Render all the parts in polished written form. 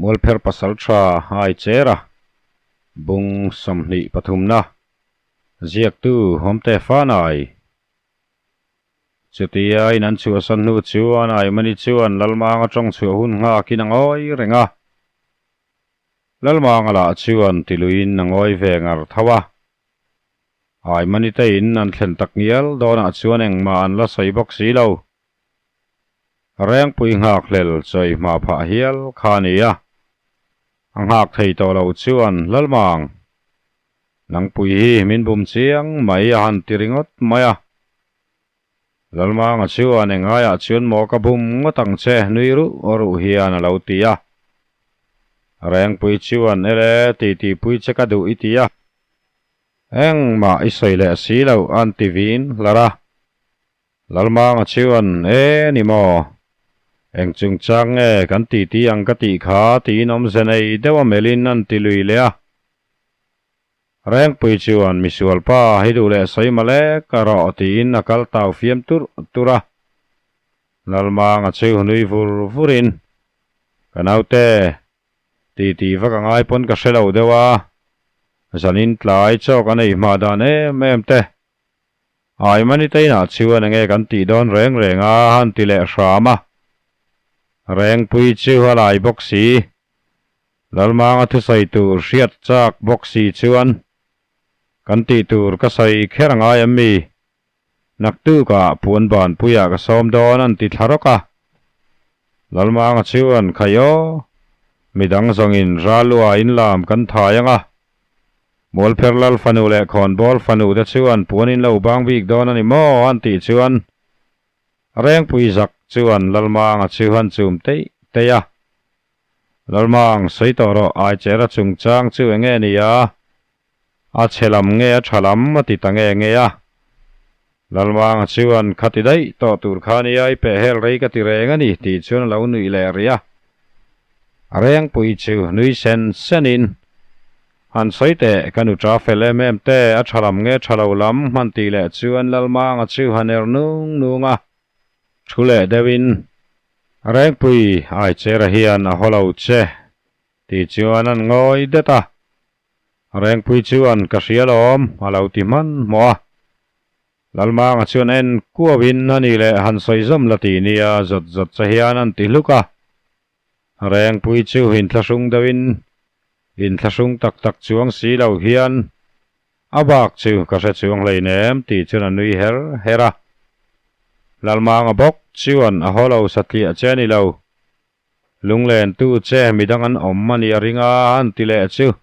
Mualpher Pasaltha Aichera Bung 23na Ziaktu Hawmte Fanai Chutia in an chhuahsan hnu chuan Aimani chuan Lalmanga tawng chhuah hun nghakin a ngawi reng a. Lalmanga lah chuan tiluin a ngawi ve ngar tho a. Aimani te in an thlen tak ngial dawnah chuan engmah an la sawi bawk si lo. Rengpui nghakhlel chawi hma phah hial kha a ni a, a nghak thei tawh lo chuan Lalmang, Nangpui hi min bum chiang mai a han ti ringawt mai a. Lalmanga chuan engaiah chuan maw ka bum ngawt ang che nui ruh ruh hian a lo ti a. Rengpui chuan ele titipui che ka duh i ti a. Engmah i sawi leh si lo a an ti vin hlar a. Lalmanga chuan, E ni maw? Eng chungchang nge kan titi ang ka tih kha tiin awmze nei deuh a melhin an ti lui leh a. Rengpui chuan, Misualpa, hi duh leh sawi malek a rawh tiin a kal tau fiam turh turh a. Lalmanga chu nui vur vurin, Ka naute, titi vak a ngai pawn ka hre lo deuh a, zanin tlai chaw kan ei hma dan em em te Ai Manitainah chuan enge kan tih dawn reng reng a han ti leh hram a. Rengpui chu a lai bawk si. Lalmanga thusawi tur hriat chak bawk si chuan kan tih tur ka sawi kher angai em mi? Naktukah puan banpuiah ka sawm dawn an ti thla rawk a. Lalmanga chuan Khai aw, midang zawngin Ralua inlam kan thai ang a. Mualpher lal fanu leh khawnbawl fanu te chuan puan in lo bang bik dawn a ni maw an tih chuan Rengpui zak chuan Lalmanga chu han chum teih teih a. Lalmang, sawi tawh rawh, Aichera chungchang chu enge ni a? A chhe lam nge a tha lam a ti ta nge nge a. Lalmanga chuan khati daih tawh tur kha nia i peh hel rei ka ti reng a ni tih chuan a lo nuih leh rih a. Rengpui chu nui sen senin, Han sawi teh, ka nu ta fel em em te, a tha lam nge tha lo lam hman tih leh chuan Lalmanga chu han er nung nung a. Thu leh deuhin, Rengpui, Aichera hian a haw lo che, tih chuan an ngawi det a. Rengpui chuan ka hria lawm a lo ti hmanhmawh a. Lalmanga chuan en kuauin a ni leh han sawi zawm la ti nia zawt zawt che hian an ti hluk a. Rengpui chu inthlahrung deuhin inthlahrung tak tak chuang si lo hian a bak chu ka hre chuang hleinem tih chuan a nui her her a. Lalmanga bawk chuan a haw lo satliah che a ni lo. Lunglen tu che midang an awm a nih a ring a, an ti leh chu.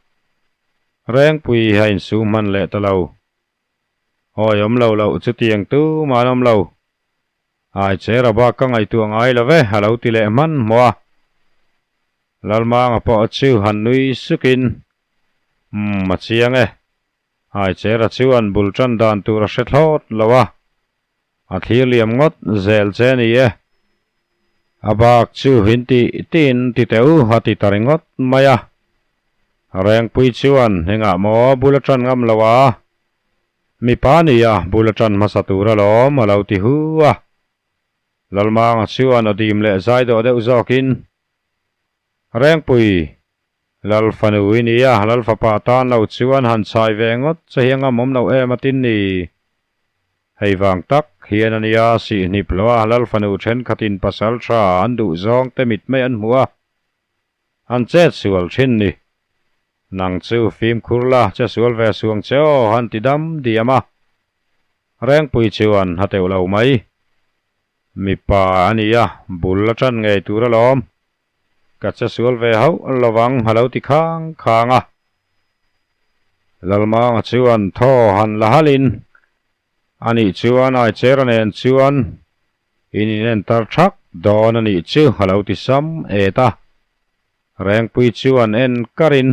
Rengpui a insu hman leh ta lo. Awi awm lo loh chutiang tu mah an awm lo. Ai che Rabak ka ngaihtuah ngai lo ve a lo ti leh hmanhmawh a. Lalmanga pawh chu han nui sukin, Umm a chiang e. Ai che Ra chuan bul tan dan tur a hre thlawt lo a. A thlir liam ngawt zel che ni e. A bak chu in tih tiin ti teh u a ti ta ringawt mai a. Rengpui chuan engah maw bul a tan ngam lo a, mipa nia bul a tan hmasa tur alawm a lo ti hu a. Lalmanga chuan a dim leh zai dawh deuh zawkin, Rengpui, Lal fanu i nia, Lal fapa tan lo chuan han chhai ve ngawt che hi a ngamawm lo em a tin ni. Hei vang tak hian a nia sihhnip lo a, Lal fanu thenkhatin pasal tha an duh zawng te mit mai an hmu a, an chet sual thin ni. Nang chu fimkhur la, che sual ve suang che aw, han ti dam diam a. Rengpui chuan a teuh lo mai. Mipa a nia, bul a tan ngei tur alawm. Ka che sual ve hauh lovang a lo ti khang khang a. Lalmanga chuan thaw han la halin, A nih chuan Aichera nen chuan in inentar thak dawn a nih chu a lo ti sam et a. Rengpui chuan en karin,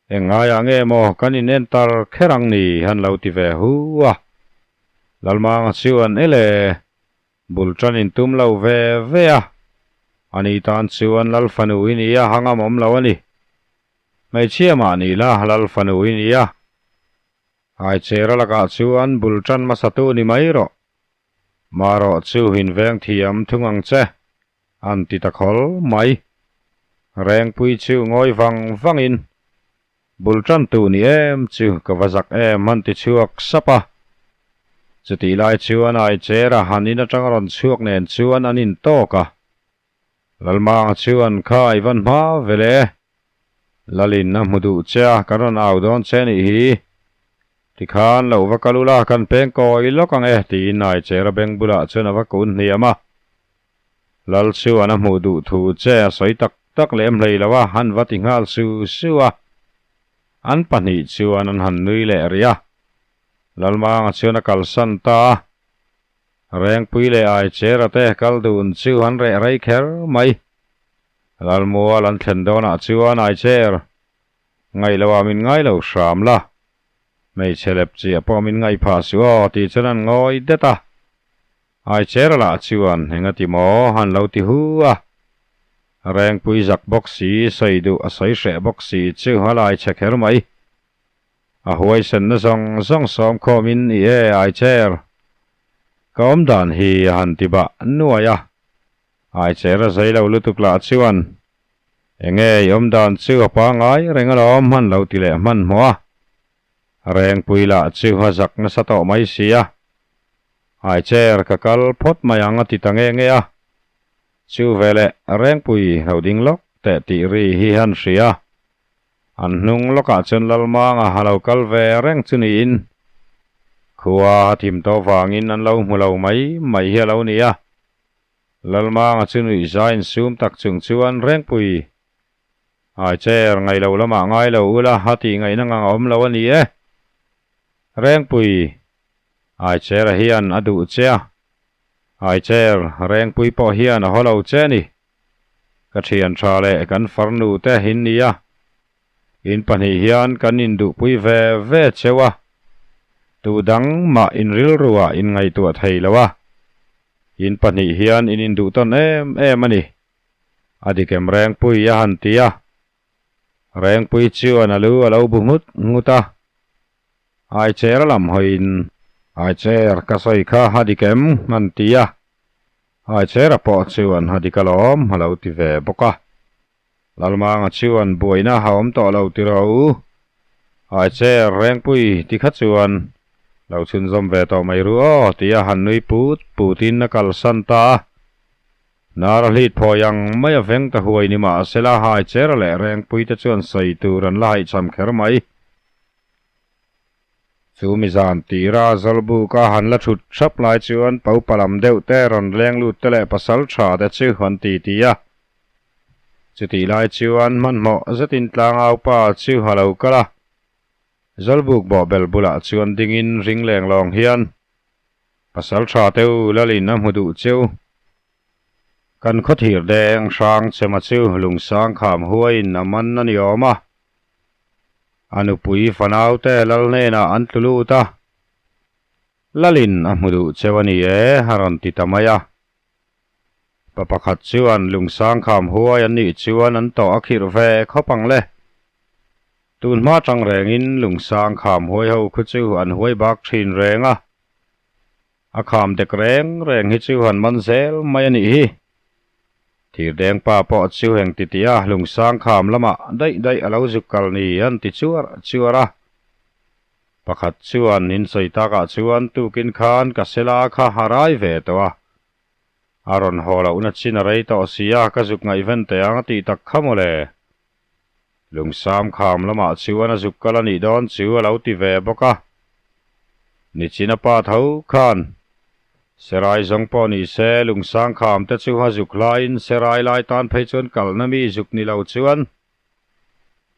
Engngaiah nge maw kan inentar kher ang ni han lo ti ve hu a. Lalmanga chuan Ele! Bul tan in tum lo ve ve a, ani tan chuan Lal fanu i ni a, a ngamawm lo a ni. Hmeichhia mah ni la, Lal fanu i ni a. Aichera lakah chuan bul tan hmasatu ni mai rawh. Marawh chu in veng thiam thung ang che, an ti ta khawl mai. Rengpui chu ngawi vang vangin, Bul tantu ni em chu ka va zak em han ti chhuak sap a. Chutih lai chuan Aichera han in atang rawn chhuak nen chuan an intawk a. Lalmanga chuan kha i van hma ve le. Lalin a hmu duh che a, kan rawn au dawn che nih hi. Tikhan lo va kal ula, kan peng kawi lawk ang e, tiin Aichera beng bulah chuan a va kun hniam a. Lal chuan a hmuh duh thu che a sawi tak tak lem hlei lo a, han va ti nghal su su a. An pahnih chuan an han nui leh rih a. Lalmanga chuan a kalsan ta a. Rengpui leh Aichera te kal dun chu an reh rei kher mai. Lalmual an thlen dawnah chuan Aicher ngaih loah min ngai lo hram la, hmeichhe lep chiah pawh min ngaih phah suh aw tih chuan an ngawi det a. Aichera lah chuan engati maw han lo ti hu a. Rengpui zak bawk si, sawi duh a sawi hreh bawk si chu a lai chhe kher mai. A huaisenna zawng zawng sawm khawmin i e Aicher. Ka awm dan hi a han ti bah nuai a. Aicher a zei lo lutuk lah chuan enge i awm dan chu a pangai reng alawm han lo ti leh hmanhmawh a. Rengpui lah chu a zak nasa tawh mai si a. Aicher ka kal phawt mai ang a ti ta nge nge a. Chu veleh Rengpui lo ding lawk teh tih ri hi han hria. An hnung lawkah chuan Lalmanga a lo kal ve reng chu niin khua a thim tawh vangin an lo hmu lo mai mai hi a lo ni a. Lalmanga chu nuihza insum tak chung chuan Rengpui ai chair ngaih lo lamah ngai lo ula a tih ngaihna ngang a awm lo a ni e. Rengpui ai chair a hian a duh che a, ai chair Rengpui pawh hian a haw lo che a ni. Ka thian tha leh kan farnu te in ni a, in pahnih hian kan induhpui ve ve cheu a, tu dang mah in rilruah in ngaihtuah thei lo a, in pahnih hian in induh tawn em em a ni, a dikem Rengpui a han ti a. Rengpui chuan a lu a lo bu nghut nghut a, Aicher lam hawiin, Aicher ka sawi kha a dikem an ti a, Aichera pawh chuan a dik alawm a lo ti ve bawk a. Lalmanga chuan buaina a awm tawh lo ti rawh u. Aicher Rengpui ti kha chuan lo chhunzawm ve tawh mai ru aw tia han nui put putin a kalsan ta a. Nar a hlit phawi ang mai a veng ta huai ni mahsela Aichera leh Rengpui te chuan sawi tur an la haihcham kher mai. Chu mi zan tira Zawlbuk a han la thut thap lai chuan Paupa lam deuh te rawn leng lut te leh pasal tha te chu an ti ti a. Chutih lai chuan hmanhmawh zetin tlangaupa chu a lo kal a. Zawlbuk bawhbel bulah chuan dingin ring leng lawng hian pasal tha te u lalin a hmu duh cheu. Kan khawthir deng hrang chema chu lungsang kham huaiin a man a ni awm a. A nupui fanaute lal hnenah an tlu lut a, Lalin a hmu duh cheu a ni e, a rawn ti ta mai a. Pa pakhat chuan lungsang kham huai an nih chuan an tawh a khirh ve khawp ang le. Tun hma tang rengin lungsang kham huai ho khu chu an huai bak thin reng a. A kham dek reng reng hi chu han man zel mai a nih hi. Thirdeng pa pawh chu heng ti tih a lungsang kham lamah daih daih a lo zuk kal ni an ti chuar chuar a. Pakhat chuan in sawi takah chuan tukin khan ka sela kha a rai ve tawh a. A rawn haw lohna chin a rei tawh si a, ka zuk ngaihven teh ang a tih tak kha mawle. Lungsam kham lamah chuan a zuk kal a nih dawn chu a lo ti ve bawk a. Nichina pa tho khan Serai zawng pawh ni se Lungsang kham te chu a zuk hlaiin Serai lai tan phei chuan kalna mi zuk ni lo chuan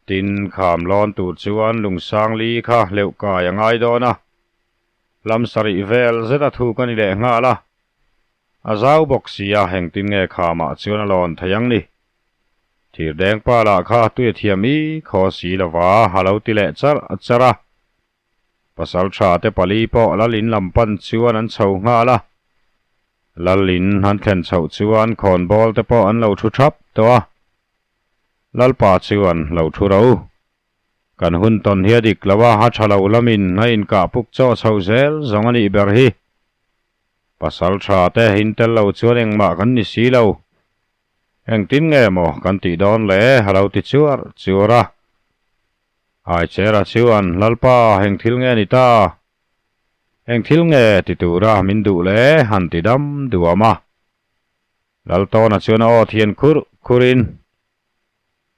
tin kham lawn tur chuan Lungsang li kha hleuh kai a ngai dawn a. Lam sarih vel zet a thuk a ni leh nghal a. A zau bawk si a, engtin nge khamah chuan a lawn thei ang ni? Thirdeng pa lah kha tui a thiam i khaw si lova a lo ti leh charh charh a. Pasal tha te pali pawh Lalin lam pan chuan an chho nghal a. Lalin an thlen chhoh chuan khawnbawl te pawh an lo thu thap tawh a. Lalpa chuan lo thu ro. Kan hun tawn hi a dik lo a, a tha lo lamin a inkah puk chaw chho zel zawng a nih ber hi. Pasal tha te in tel lo chuan engmah kan ni si lo. Engtin nge maw kan tih dawn le a lo ti chuar chuar a. Aichera chuan, Lalpa, eng thil nge ni ta? Eng thil nge ti tura min duh le? han ti dam duam a. Laltawna chuan a aw thian khur khurin,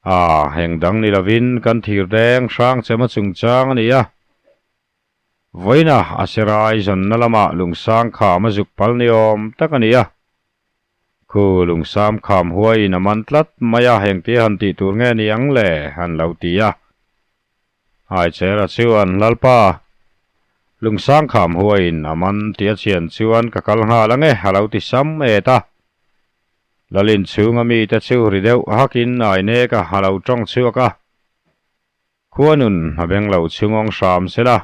A, eng dang ni lovin kan thir deng hrang chema chungchang a ni a. Vawiina a serai zawnna lamah lungsang kham a zuk pal ni awm tak a ni a. Khu lungsam kham huaiin a man tlat mai a, engtia han tih tur nge ni ang le? han lo ti a. Aichera chuan, Lalpa, lungsang kham huaiin a man tih a chhian chuan ka kal nghal ang e, a lo ti sam et a. Lalin chhunga mite chu ri deuh hakin Aineka a lo tawng chhuak a. Khua nun a beng lo chhungawng hram se la.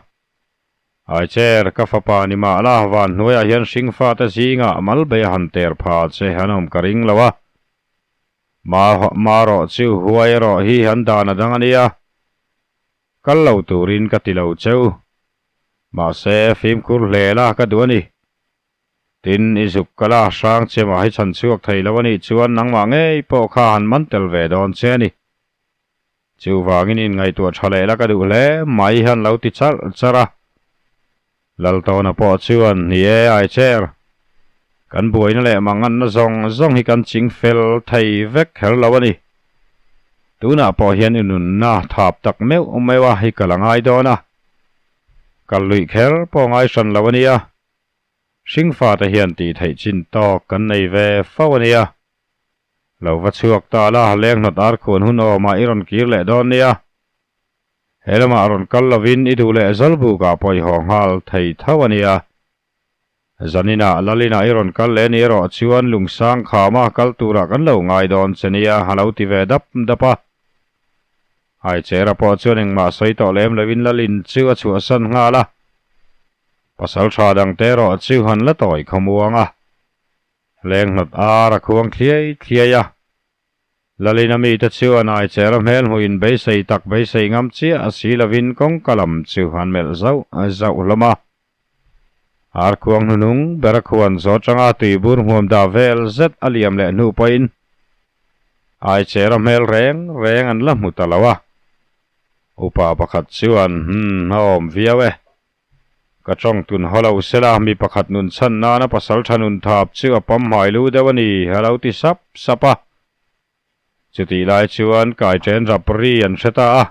Aicher, ka fapa ni mah la, van hnuaiah hian hringfate zingah mal bei a han ter pha che an awm ka ring lo a. Ma, marawh chu huai erawh hi an dan a dang a nia. Kal lo turin ka ti lo cheu. Mahse, fimkhur hle la ka duh a ni. Tin, i zuk kal a, hrang che mah hi chhan chhuak thei lo a nih chuan nangmah ngei pawh kha han man tel ve dawn che a ni. Chuvangin inngaihtuah tha leh la ka duh hle mai hian lo ti charh charh a. Laltawna pawh chuan, Ni e, Aicher, kan buaina leh manganna zawng zawng hi kan ching fel thei vek kher lo a ni. Tunah pawh hian i nunna thap tak meuh meuh a hi ka la ngai dawn a. Kal luih kher pawh ngai hran lo a nia. Hringfate hian tih theih chin tawk kan nei ve fo a nia. Lo va chhuak ta la, leng hnawt ar khuan hun awmah i rawn kir leh dawn nia. He lamah rawn kal lovin i duh leh Zawlbukah pawh i haw nghal thei tho a nia. Zaninah Lalinah i rawn kal leh ni erawh chuan Lungsang khama kal turah kan lo ngai dawn che nia a lo ti ve dap dap a. Aichera pawh chuan engmah sawi tawh lem loin Lalin chu a chhuahsan nghal a. Pasal tha dangte erawh chu han la tawi khawmuang a, leng hnawt ar a khuang thliai thliai a. Lalina mite chuan Aichera hmel hmuh in beisei tak beisei ngam chiah a si lovin kawngka lam chu an melh zauh zauh hlawm a. Ar khuang hnunung ber a khuan zawh atanga tuibur hmuam dah vel zet a liam leh hnu pawhin Aichera hmel reng reng an la hmu ta lo a. Upa pakhat chuan, Umm, a awm viau e. Ka tawng tun haw lo sela, mi pakhat nun chhan nana pasal tha nun thap chu a pam hmai lu deuh a ni, a lo ti sap sap a. Chutih lai chuan kai chen rap ri an hre ta a.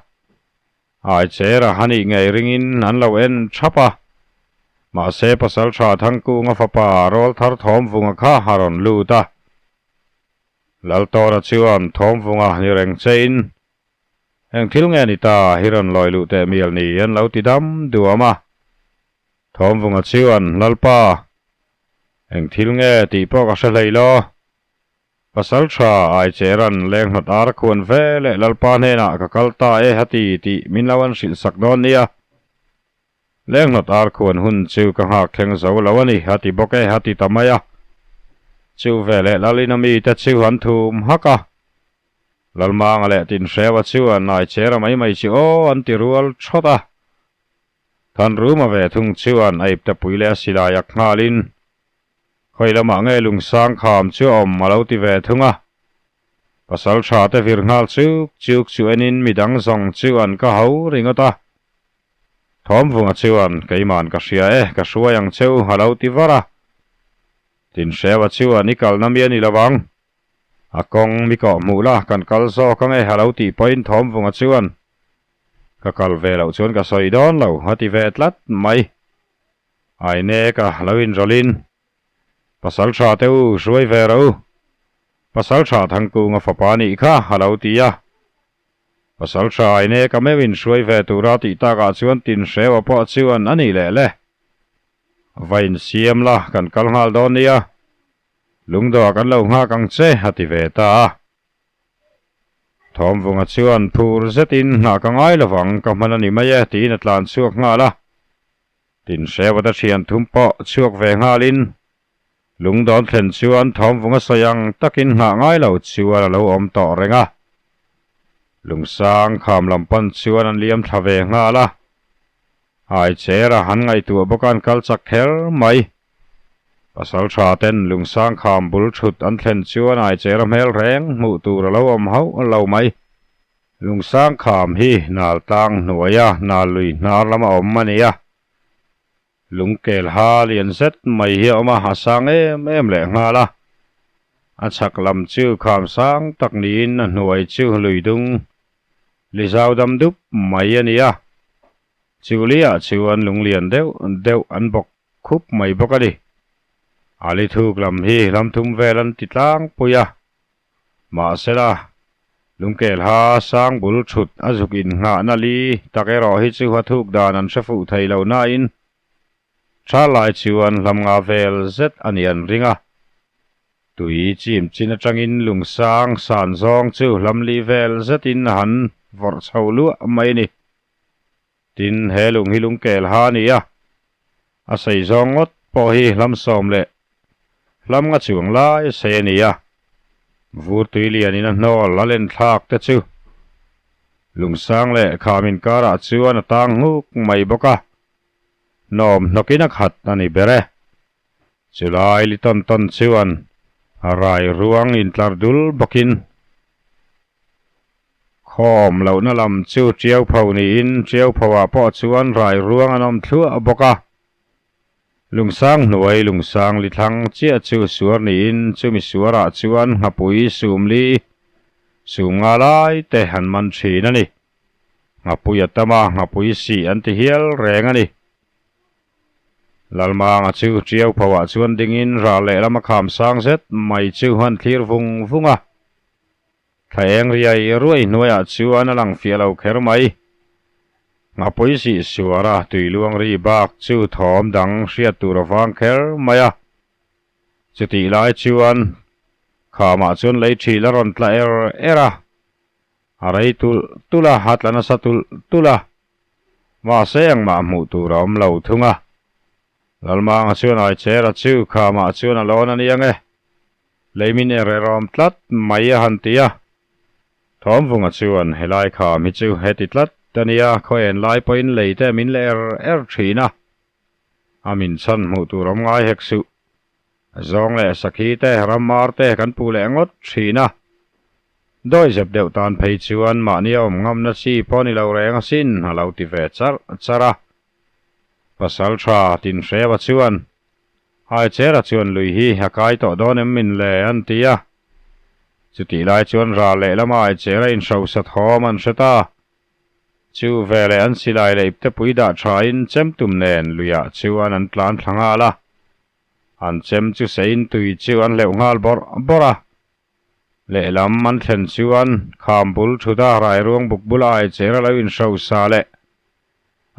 Ai chera a nih ngei ringin an lo en thap a. Mahse pasal tha Thangkunga fapa Rawlthar Thawmvunga kha a rawn lut a. Laltawna chuan Thawmvunga ni reng chein Eng thil nge ni ta hi rawn lawi luh teh mial ni an lo ti dam duam a. Thawmvunga chuan, Lalpa, eng thil nge tih pawh ka hre hlei law. Pasal tha Aicheran leng hnawt ar a khuan ve leh Lalpa hnenah ka kal ta e a ti tih min lo an hrilh sak dawn nia. Leng hnawt ar khuan hun chu ka nghak thleng zo lo a ni a ti bawk e a ti ta mai a. Chu veleh Lalina mite chu an thum hak a. Lalmanga leh Tinhreua chuan Naichera mai mai chu aw an ti rual thawt a. Thanruma ve thung chuan a iptepui leh a silai ak nghalin, Khawi lamah nge Lungsang kham chu a awm a lo ti ve thung a. Pasal tha te vir nghal chuk chuk chu enin midang zawng chu an ka ho ringawt a. Thawmvunga chuan, Keiman ka hria e, ka hruai ang cheu a lo ti var a. Tinhreua chuan, I kalna mi a ni lo ang. A kawng mi kawh hmuh la, kan kal zawk ang e, a lo tih pawhin Thawmvunga chuan, Ka kal ve loh chuan ka sawi dawn lo, a ti ve tlat mai. Ainek a lo inrawlhin, Pasal tha te u, hruai ve rawh u. Pasal tha Thangkunga fapa nih kha, a lo ti a. Pasal tha Ainek a meuhin hruai ve tura tih takah chuan Tinhreua pawh chuan a nih leh le. Va insiam la, kan kal nghal dawn nia. Lungdawh kan lo nghak ang che, a ti ve ta a. Thawmvunga chuan phur zetin nghah ka ngai lovang, ka hman a ni mai e, tiin a tlan chhuak nghal a. Tinhrevata thian thum pawh chhuak ve nghalin Lungdawn thlen chuan Thawmvunga sawi ang takin nghah ngai lo chuan a lo awm tawh reng a. Lungsang kham lam pan chuan an liam thla ve nghal a. Aichera han ngaihtuah bawk a an kal chak kher mai. Pasalṭha ten lungsang kham bul ṭhut an thlen chuan Aichera hmel reng hmuh tur a lo awm hauh lo mai. Lungsang kham hi nal tlang hnuaia nal lui hnar lama awm a ni a. Lungkel ha lian zet mai hi a awm a, a sang em em leh nghal a. A chhak lam chu kham sang tak niin a hnuai chu lui dung lizau dam dup mai a ni a. Chu liah chuan lunglian deuh deuh an bawk khup mai bawk a ni. A li thuk lam hi lam thum vel an ti tlangpui a. Mahsela, lungkelha sang bul thut a zuk innghahna li tak erawh hi chu a thuk dan an hre fuh thei lo nain tha lai chuan hlam nga vel zet a ni an ring a. Tui chim chin atangin lungsang san zawng chu hlam li vel zetin a han vawrh chho luah mai a ni. Tin, he lung hi lungkel ha a ni a, a sei zawng ngawt pawh hi hlam sawm leh hlam nga chuang lai sei a ni a, vur tui lianin a hnawl a len thlak te chu lungsang leh kham inkarah chuan a tang nghuk mai bawk a, hnawm hnawkin a khat a ni ber e. Chulai li tawn tawn chuan a rai ruang intlar dul bawkin khawm lohna lam chu Tiau pho niin Tiau phoah pawh chuan rai ruang an awm thluah bawk a. Lungsang hnuai lungsang li thlang chiah chu suar niin chumi suarah chuan nghapui sumli sum nga lai te an man thin a ni. Nghapui a tam a, nghapui sih an ti hial reng a ni. Lalmanga chu Tiau phoah chuan dingin ral lehlam a kham sang zet mai chu an thlir vung vung a. Thla eng riai ruai hnuaiah chuan a lang fiah lo kher mai. Nghapui sih suara tui luang ri bak chu thawm dang hriat tur a vang kher mai a. Chutih lai chuan khamah chuan lei thil a rawn tla er er a. A rei tulh tulh a, a tla nasa tulh tulh a. Mahse engmah hmuh tur a awm lo thung a. Lalmanga chuan Aichera chu khamah chuan a lawn a ni ang e. Lei min er er awm tlat mai a han ti a. Thawmvunga chuan helai kham hi chu heti tlat a nia, khaw en lai pawhin lei te min la er er thin a. A min chhan hmuh tur awm ngai hek suh. Zawng leh sakhi te, ramar te kan pu leh ngawt thin a. Dawi zep deuh tan phei chuan mahni a awm ngamna chi pawh ni lo reng asin a lo ti ve charh charh a. Pasal tha Tinhreva chuan, Aichera chuan lui hi a kai tawh dawn em min le? an ti a. Chutih lai chuan ral lehlama Aichera inhrosa thawm an hre ta. Chu veleh an silai leh iptepui dah thain chemtum nen luiah chuan an tlan thla nghal a. An chem chu seiin tui chu an hleuh nghal bawrh bawrh a. Lehlam an thlen chuan kham bul thuta rairuang buk bula aicher a lo inhro sa leh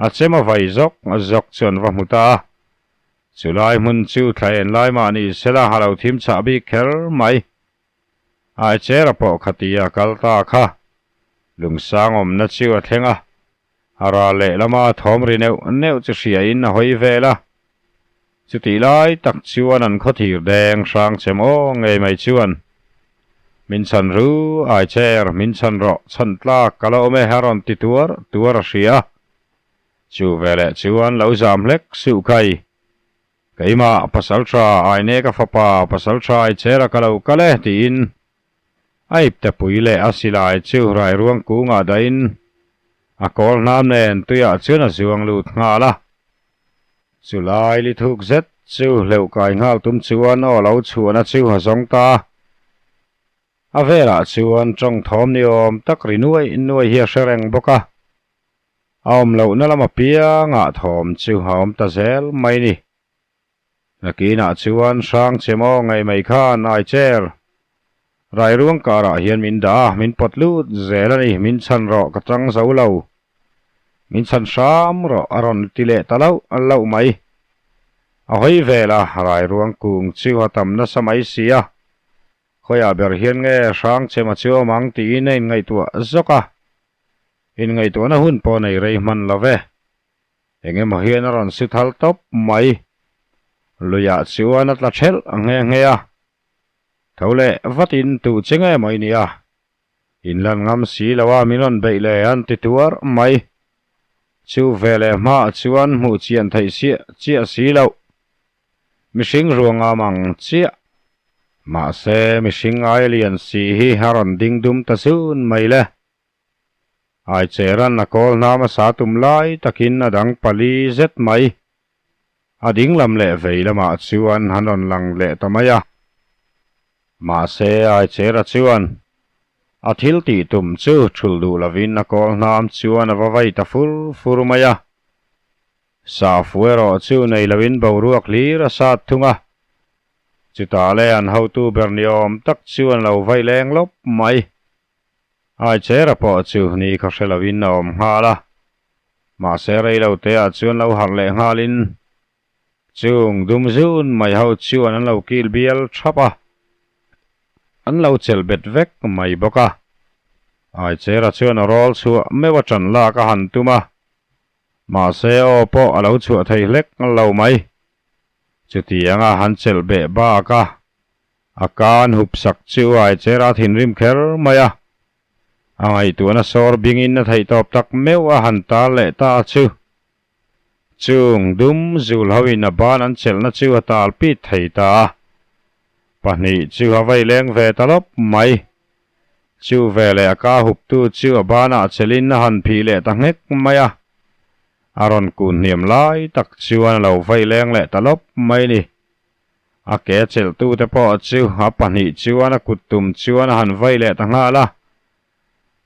a chem a vai zawk zawk chu an va hmu ta a. Chulai hmun chu thla en lai mah ni sela a lo thim chah bik kher mai. Aichera pawh khatia kal ta kha lungsang awmna chu a thleng a. A ral lehlama thawm ri neuh neuh chu hriain a hawi vel a. Chutih lai tak chuan an khawthir deng hrang che maw ngei mai chuan, Min chhan ru, ai chair, min chhan rawh, chhan tlak ka la awm e a rawn ti tuar tuar a hria. Chu veleh chuan lo zam hlek suh khai. Keimah, pasal tha, aine ka fapa, pasal tha ai chair a ka lo kal e tiin A iptepui leh a silai chu rairuang kungah dahin a kawl hnam nen tuiah chuan a zuang lut nghal a. Chu lai li thuk zet chu hleuh kai nghal tum chuan aw lo chhuahna chu a zawng ta a. A velah chuan tawng thawm ni awm tak ri nuai nuai hi a hre reng bawk a. A awm lohna lam apiangah thawm chu a awm ta zel mai ni. Nakinah chuan hrang che maw ngei mai khan ai chair Rairuang karah hian min dah a, min pawt lut zel a ni, min chhan rawh ka chang zo lo, min chhan hram rawh a rawn ti leh ta loh loh mai. A hawi vel a, Rairuang kung chu a tam nasa mai si a, khawiah ber hian nge hrang che ma chu awm ang tiin a inngaihtuah zawk a, inngaihtuahna hun pawh nei rei hman lo ve. Eng emaw hian a rawn si thal tawp mai. Luiah chuan a tla thelh nghe nghe a. Tho leh vatin tuh che nge maw i nia? In lan ngam si lo a min rawn beih le an ti tuar mai. Chu ve leh hmaah chuan hmuh chian theih chiah chiah si loh. Mihring ruangam ang chiah. Mahse, mihring aia lian si hi a rawn ding dum ta zun mai le. Aicheran a kawl hnam a sa tum lai takin a dang pali zet mai. A ding lam leh vei lamah chuan an rawn lang leh ta mai a. Mahse, Aichera chuan a thil tih tum chu thulh duh lovin a kawl hnam chuan a va vai ta fur fur mai a. Safu erawh chu nei loin boruak hlir a sat thung a. Chutah le an hotu ber ni awm tak chu an lo vaih leng lawp mai. Aichera pawh chu ni kha hre loin a awm nghal a. Mahse rei lo te ah chuan lo harh leh nghalin chung dum zun mai ho chuan an lo kil bial thap a. An lo chelh bet vek mai bawk a. Aichera chuan a rawl chhuah meuh a ṭan lak a han tum a. Mahse aw pawh a lo chhuah thei hlek lo mai. Chutianga han chelh beh bak a, a kan hup sak chu ai cher a thinrim kher mai a. A ngaihtuahna sawr bingin a theih tawp tak meuh a han tar leh ta chu. Chung dum zul hoin a ban an chelhna chu a tal pit thei ta a. Pahnih chu a vei leng ve ta lawp mai. Chu veleh a ka huptu chu a banah chelin a han phih leh ta nghek mai a, a rawn kun hniam lai tak chuan a lo vaih leng leh ta lawp mai ni. A ke chelhtute pawh chu a pahnih chuan a kut tum chuan a han vaih leh ta nghal a,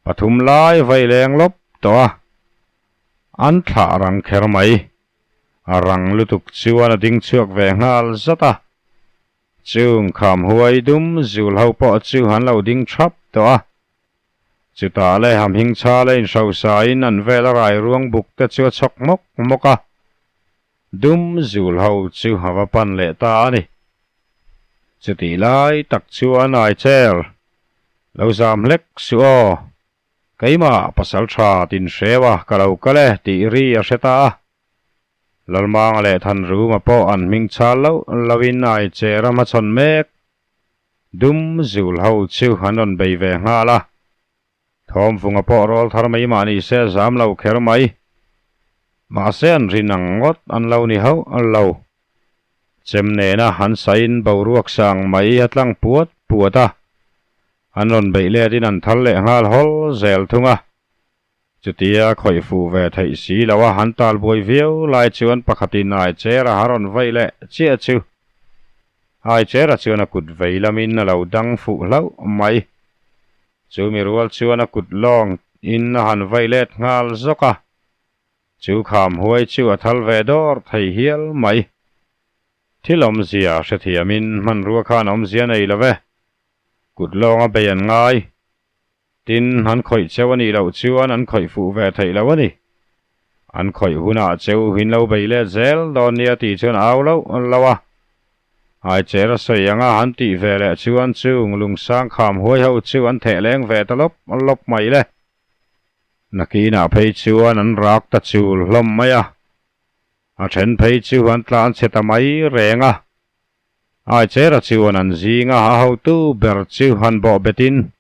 pathum lai vaih leng lawp tawh a, an thlah rang kher mai. A rang lutuk chuan a ding chhuak ve nghal zat a. Chung kham huai dum zul ho pawh chu an lo ding thap tawh a. Chutah le ham hing chha le inhrosa in an vel a rai ruang buk te chu a chhawk mawk mawk a. Dum zul ho chu a va pan leh ta a ni. Chutih lai tak chuan ai chair lo zam hlek suh aw. Keimah pasal tha tin hreu a ka lo kal e tih ri a hre ta a. Lalmanga leh Thanruma pawh an hming chhal loh loin ai che ram a chhawn mek. Dum zul ho chu an rawn bei ve nghal a. Thawmvunga pawh rawl thar mai mah ni se zam lo kher mai. Mahse an rin ang ngawt an lo ni hauh lo. Chem nena an sain boruak sang mai a tlang puat puat a. An rawn beih letin an thal leh nghal hawl zel thung a. Chutia khawih fuh ve theih si lo a han tal buai viau lai chuan pakhatin Aichera a rawn vaih leh chiah chu. Aichera chuan a kut vei lamin a lo dang fuh hlauh mai. Chu mi rual chuan a kut lawng in a han vaih let nghal zawk a. Chu kham huai chu a thal ve dawr thei hial mai. Thil awmzia hrethiamin hmanrua khan awmzia nei lo ve. Kut lawnga bei an ngai. Tin, an khawih cheu a nih loh chuan an khawih fuh ve theih lo a ni. An khawih hunah cheu hin lo bei let zel dawn nia tih chuan a au loh loh a. Aicher a sawi anga han tih ve leh chuan chung lungsang kham huai ho chu an theh leng ve ta lawp lawp mai le. Nakinah phei chuan an rak ta chul hlawm mai a. A then phei chu an tlan chhe ta mai reng a. Aichera chuan an zinga a hotu ber chu han bawh betin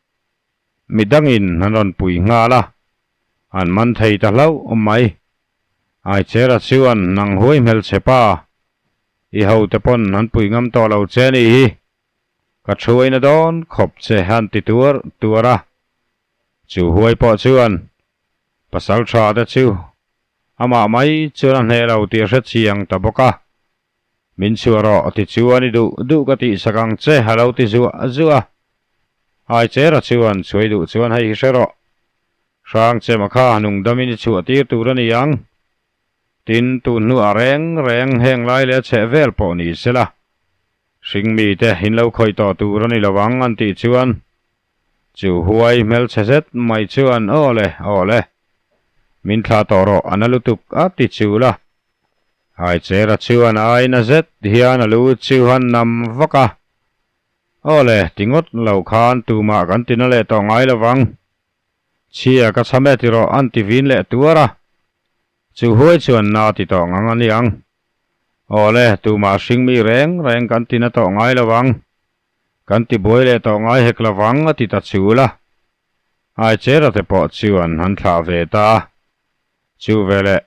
midangin an rawn pui nghal a, an man thei ta hlauh mai. Aichera chuan nang huai hmelchhe pa, i hote pawn an pui ngam tawh lo che ni hi, ka thuaina dawn khawp che han ti tuar tuar a. Chu huai pawh chuan pasal tha te chu amah mai chuan a hneh lo tih a hre chiang ta bawk a. Min chhuah rawh ti chuan i duh duh ka tih sak ang che a lo ti zuah zuah a. Aichera chuan chhuai duh chuan hei hi hre rawh. Hrang che ma kha nung damin i chhuah tir tur a ni ang. Tin, tun hnuah reng reng heng lai leh a chheh vel pawh ni sela. Hring mite in lo khawih tawh tur a ni lo ang an tih chuan chu huai hmelchhe zet mai chuan aw le, aw le, min thlah tawh rawh a na lutuk a ti chul a. Aichera chuan a aina zet hian a lu chu han nam vak a, Aw le, ti ngawt lo khan tumah kan tina leh tawh ngai lo vang. Chhia ka chham e ti rawh an ti vin leh tuar a. Chu huai chuan na ti tawh ngang a ni ang. Aw le, tumah hring mi reng reng kan tina tawh ngai lo vang. Kan ti buai leh tawh ngai hek lovang a ti ta chul a. Aichera te pawh chuan an thlah ve ta a. Chu veleh.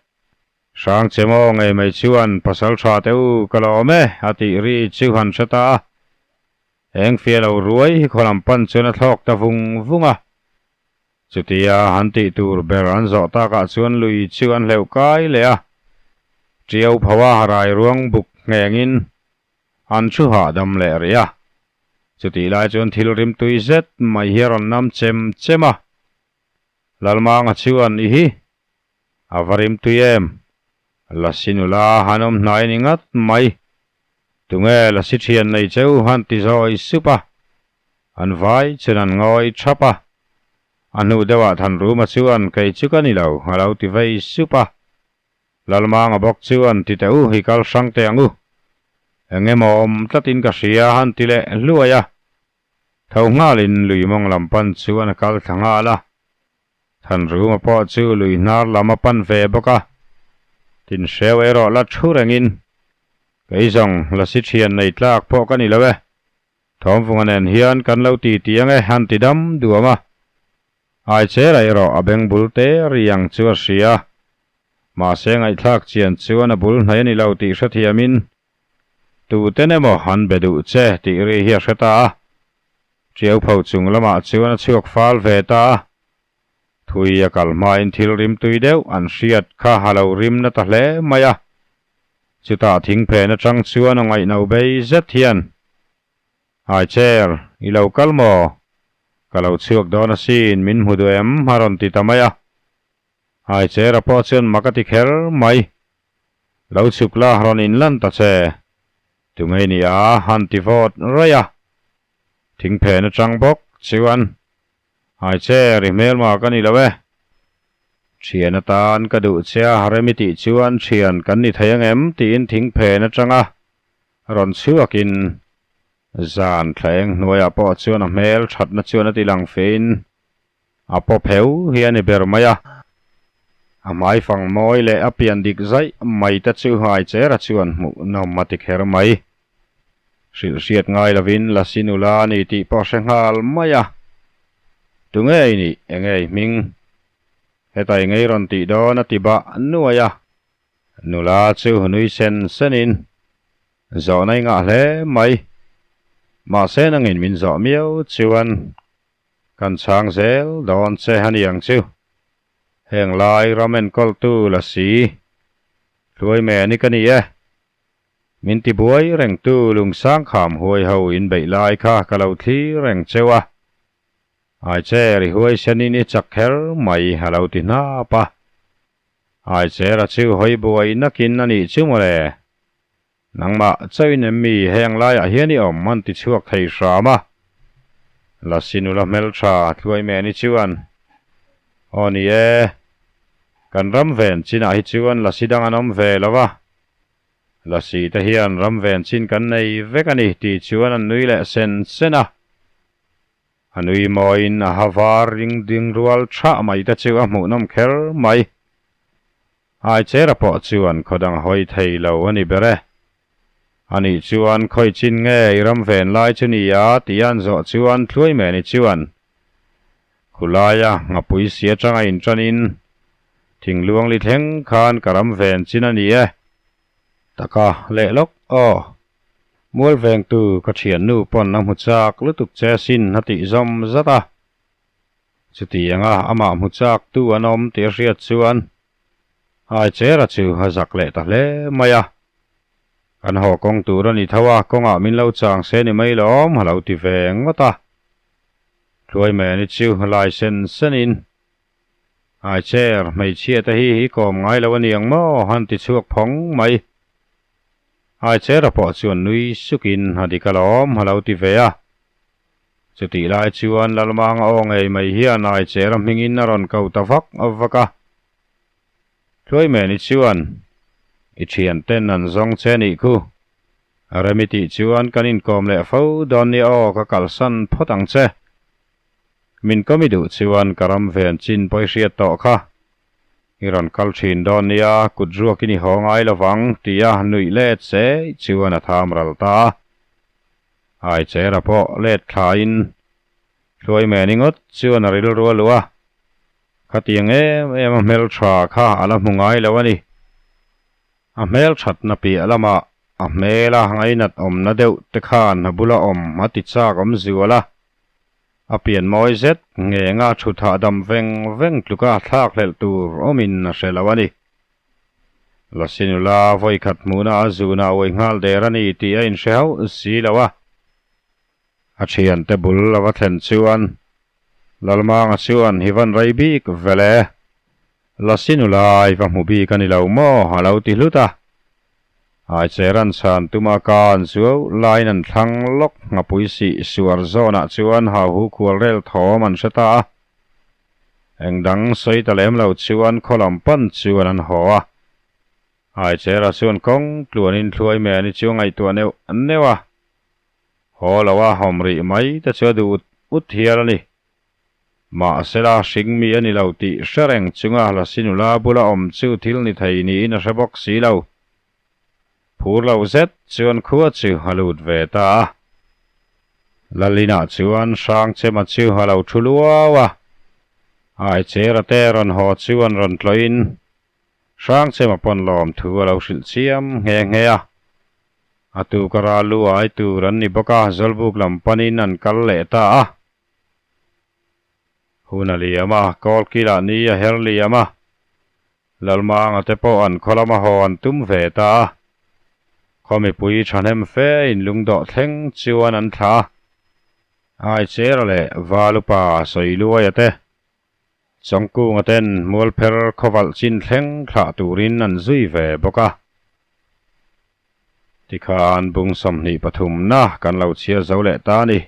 Hrang che maw ngei mai chuan pasal tha te u ka lawm e a tih ri chu han hre ta a. Eng fia lo ruai hi khawlam pan chuan a thlawk ta vung vung a. Chutia han tih tur ber an zawh takah chuan lui chu an hleuh kai leh a. Tiau pho a rai ruang buk nghengin an thu hahdam leh rih a. Chutih lai chuan thil rimtui zet mai hi a rawn nam chem chem a. Lalmanga chuan i hi a va rimtui em? Lasi nula han awm hnai ni ngat mai. Tunge lasi thian nei cheu han ti zawi sup a. An vai chuan an ngawi thap a. A hnu deuhah Thanruma chuan kei chu ka ni lo a lo ti vei sup a. Lalmanga bawk chuan ti teh u, i kal hrang teh ang u. Eng emaw awm tlatin ka hria han ti leh hluai a. Tho nghalin lui mawng lam pan chuan a kal thla nghal a. Thanruma pawh chu lui hnar lam a pan ve bawk a. Tinhreu erawh la thu rengin, Kei zawng lasi thian nei tlak pawh ka ni lo e. Thawmvunga nen hian kan lo ti ti ang e han ti dam duam a. Aichera erawh a beng bul te riang chu a hria. Mahse ngaihthlak chian chuan a bul hnai a ni lo tih hrethiamin Tuten emaw an be duh che tih ri hi a hre ta a. Tiau pho chung lamah chuan a chhuak fal ve ta a. Thui a kal hmain thil rimtui deuh an hriat kha a lo rim na ta hle mai a. Chutah thingphen atang chuan a ngaihno bei zet hian, Hai chair, i lo kal maw? Ka lo chhuak dawn asin, min hmu duh em? a rawn ti ta mai a. Hai chair a pawh chuan mak a ti kher mai. Lo chhuk la rawn inlan ta che. Tunge ni a han ti vawt raih a. Thingphen atang bawk chuan Hai che ri hmelma ka ni lo e. Thian atan ka duh che a remi tih chuan thian kan ni thei angem tiin thingphen atanga rawn chhuakin zan thleng hnuaiah pawh chuan a hmel thatna chuan a ti lang fein A paw pheu hi a ni ber mai a, a hmaifang mawi leh a pian dik zaih mai te chu Haichera chuan hmuh nawm a ti kher mai. Hrilh hriat ngai lovin Lasi nula a ni tih pawh hre nghal mai a. Tunge i nih? Enge i hming? Heta i ngei rawn tih dawn a ti bah nuai a. Nula chu nui sen senin Zawhna i ngah hle mai. Mahse nangin min zawh miau chuan Kan chhang zel dawn che a ni ang chu. Heng lai ram enkawltu la si. Hluai men i ka ni e. Min ti buai rengtu lungsang kham huai ho in beih lai kha ka lo thlir reng cheu a. Ai che ri huai senin i chak kher mai a lo ti hnap a. Ai che ra chu hawi buai nakin a nih chu mawle. Nangmah chauhin em mi heng laiah hian i awm an ti chhuak thei hram a. Lasi nula hmeltha Tluai Meni chuan, Aw ni e, kan ram ven chinah hi chuan lasi dang an awm ve lo va, lasi te hian ram ven chin kan nei vek a ni tih chuan an nui leh sen sen a. A nui mawiin a ha var ring ding rual thah mai te chu a hmuhnawm kher mai. Aichera pawh chuan khaw dang hawi thei lo a ni ber e. Anih chuan khawi chin nge i ram ven lai chu ni a tih an zawh chuan Thluai Meni chuan Khulaia ngapui si atanga inṭanin thingluang li thleng khan ka ram ven chin a ni e. Taka leh lawk aw. Mual vengtu ka ṭhiannu pawn a hmu chak lutuk che sin a tih zawm zat a. Chutianga amah hmu chak tu an awm tih a hriat chuan Aichera chu a zak leh ta hle mai a. Kan haw kawng tur a ni tho a, kawngah min lo chang se ni mai lawm a lo ti ve ngawt a. Hluaimeni chu lai sen senin, Aicher, hmeichhia te hi i kawm ngai lo a ni ang maw? han ti chhuak phawng mai. Aichera pawh chuan nui sukin a dik alawm a lo ti ve a. Chutih lai chuan Lalmanga aw ngei mai hian Aichera hmingin a rawn ko ta vak vak a. Hluaimeni chuan, I thianten an zawng che nih khu. Remi tih chuan kan inkawm leh fo dawn nia aw ka kalsan phawt ang che. Min kawmi duh chuan ka ram ven chin pawi hriat tawh kha. I rawn kal thin dawn nia, kut ruakin i haw ngai lovang tia nuih let se chuan a tham ral ta a. Aichera pawh let thlain Hluaimeni ngawt chuan a rilru a luh a, khatiang em em a hmeltha kha a la hmu ngai lo a ni. A hmel thatna piah lamah a hmela ngainat awmna deuh te khan a bula awm a ti chak awm zual a. A pian mawi zet ngenga thut hahdam veng veng tluka thlak hlelh tur awmin a hre lo a ni. Lasinula vawikhat hmuhna a zuna a uai nghal der a ni tih a inhre hauh si lo a. A thiante bul a va thlen chuan Lalmanga chuan hi van rei bik vele. Lasinula i va hmu bik a ni lo maw? a lo ti hlut a. Aicheran chhan tuma ka an zuau laiin an thlang lawk nghapui sih suar zawnah chuan hauhu khual rel thawm an hre ta a. Eng dang sawi ta lem lo chuan khaw lam pan chuan an haw a. Aichera chuan kawng tluanin thluai meni chu a ngaihtuah neuh neuh a. Haw lo a hawm rih mai te chu a duh ut ut hial a ni. Mahsela hring mi a ni lo tih hre reng chunga Lasi nula bula awm chu thil ni thei niin a hre bawk si lo. Phur lo zet chuan khua chu a lut ve ta a. Lalinah chuan Hrangchema chu a lo thu luau a. Aichera te rawn haw chu an rawn tlawhin Hrangchema pawn lawm thu a lo hrilh chiam nghe nghe a. A tuka ral lu ai tur an ni bawk a, Zawlbuk lam panin an kal leh ta a. Hun a liam a, Kawlkilah ni a her liam a, Lalmanga te pawh an khaw lama haw an tum ve ta a. Khaw mipui thahnem fe in lungdawh thleng chuan an thlah a. Aichera leh Valupa Sawiluaia te Chawngkunga ten Mualpher khawvalh chin thleng thlah turin an zui ve bawk a. Tikhan bung 23 na kan lo chhiar zo leh ta a ni.